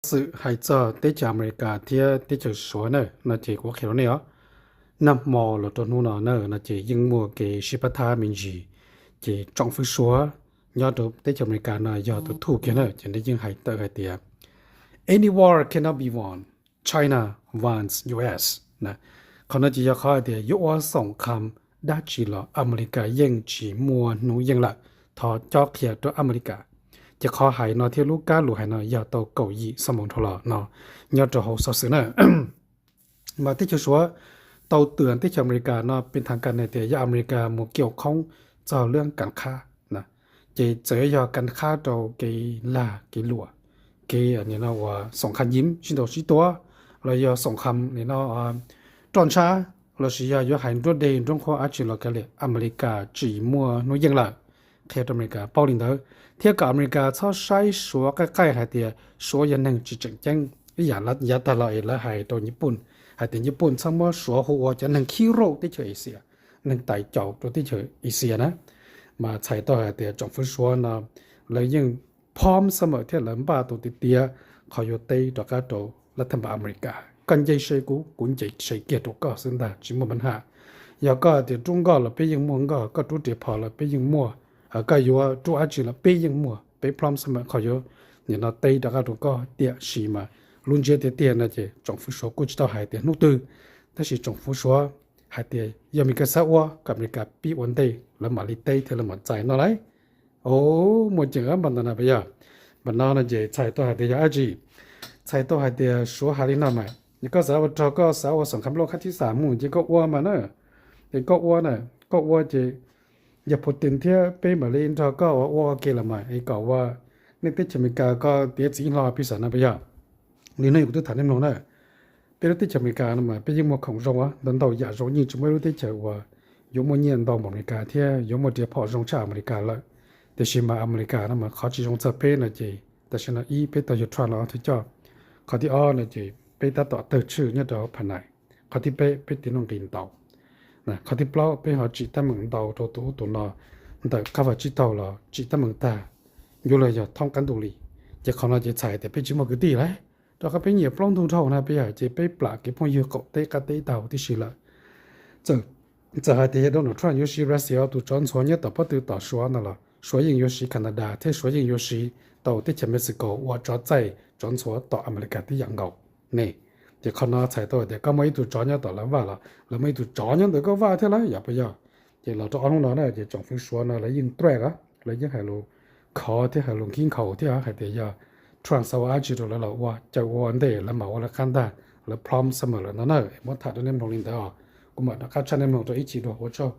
Xov xwm hais txog teb chaws Amelikas thiab teb chaws Suav na no ces kuv qhia rau nej os. Nag hmo los rau hnub no na no ces yeej muaj kev sib pab thab me ntsis, ces tsoom fwv Suav nyob rau teb chaws Amelikas no yog tus thuj kiag na ces nws yeej hais tawm hais tias any war cannot be won, China wants U S na. Qhov no ces yog qhov hais tias yuav ua xoom kham dab tsi los Amelikas yeej tsis muaj hnub yeej lawm, thov cob qhia rau Amelikas. Ces qhov hais no thiab lub kab lus hais no yog tau kaum yim xuab moos dhau los no nyob rau hauv xov xwm na. Mas teb chaws Suav tau twm teb chaws Amelikas no pes thav kas hais tias yog Amelikas mus kiau khoob txog lub kas qhab na, ces txawm yog kas qhab rau kev lag kev luam, kev nim no uas xoom kham yim sib ntaus sib tua, los yog xoom kham nim no roj ntsha, lossis yog yuav hais nruab dej nruab qhuab dab tsi los kav liam Amelikas tsis muaj hnub yeej lawm. Qhia rau Amelikas paub li ntawd thiab kom Amelikas txhob saib Suav qaij qaij hais tias Suav yog neeg tsis tseem ceeb. Ib yam yav tag los es lawv hais rau Nyij Pooj hais tias Nyij Pooj txhob muab Suav hu ua cov neeg khib rauj teb chaws Asia, neeg tais caus rau teb chaws Asia na. Mas txhais tau hais tias tsoom fwv Suav no lawv yeej phom xab mawm thiab lawv npaj tau tiag tiag qhov yuav teb rov qab rau lab thaj npas Amelikas. Koj nce se kuv, kuv nce se kiag rau koj xwb ntag, tsis muaj npav ham. Yog koj tias rub nkoj los peb yeej muaj nkoj, koj rub riam phom los peb yeej muaj, koj yuav rub dab tsi los peb yeej muaj, peb phom xab mawm qhov yuav nim no teb rov qab rau koj. Tiam sis mas lub ntsiab tiag tiag no ces tsoom fwv Suav kuj tsis tau hais tias hnub twg, tab sis tsoom fwv Suav hais tias yog Amelikas xav ua kom Amelikas pib ua ntej lawv mam li teb thiab lawv mam txais no lauj. Muaj ceem npaum ntawd na puas yog? Npaum no no ces txhais tau hais tias yog dab tsi? Txhais tau hais tias Suav hais li no mas, koj xav ua rog, koj xav ua xoom kham loj khab thib xam mus ces koj ua mas na. Es koj ua na, koj ua ces yog Putin thiab peb mam li nrog koj ua ua ke los mas es kom ua nej teb chaws Amelikas koj tiav txiv hlo pis xam no puas yog? Li no kuv twb tham nej mloog na, peb lub teb chaws Amelikas no mas peb yeej muaj khoom zoo ntau ntau yam zoo, yeej tsis muaj ib lub teb chaws uas yuav muaj nyiaj ntau npaum Amelikas thiab yuav muaj riam phom zoo tshaj Amelikas lawm. Tiam sis mas Amelikas no mas qhov tsis zoo txog peb no ces tam sim no ib peb tau yawg Trump los ua thawj coj, qhov thib ob no ces peb tab tom tawg tswj nyob rau pham nais, qhov thib peb peb tiv nuj nqis ntau, qhov thib plaub peb ho tsim teeb meem ntau rau tus ub tus no, ntawm qab vaj tsib taug los tsim teeb meem tag, yuav luag yog thoob qab ntuj li. Ces qhov no ces txhais tias peb tsis muaj kwv tij lawm, rau qhov peb nyiam plaub ntug dhau na puas yog, ces peb plam kev phooj ywg qaum teb qab teb tau tib si lawm. Txawm hais tias yog Donald Trump yuav siv Russia tus tsov ntxhuav nyob tom pob tw tom Suav ntag los Suav yeej yuav siv Canada thiab Suav yeej yuav siv tau teb chaws Mexico ua tsov txaij tsov ntxhuav tom Amelikas tib yam nkaus ne. Ces qhov no txhais tau tias koj muaj ib tug tsov nyob tom lawv vaj los lawv muaj ib tug tsov nyob ntawm koj vaj thiab lawm, yog puas yog? Ces los rau ob hnub no na ces tsoom fwv Suav no lawv yeej threat, lawv yeej hais lus khov thiab hais lus khib nkhaus thiab hais tias yog Trump xav ua dab tsi rau lawv los ua, caw ua ua ntej lawv mam ua lawv qab ntag, lawv plom summer lawm no na. Muab tham rau nej mloog li ntawd os, kuv mam rov qab tshaj nej mloog rau ib chim dua, ua tsaug.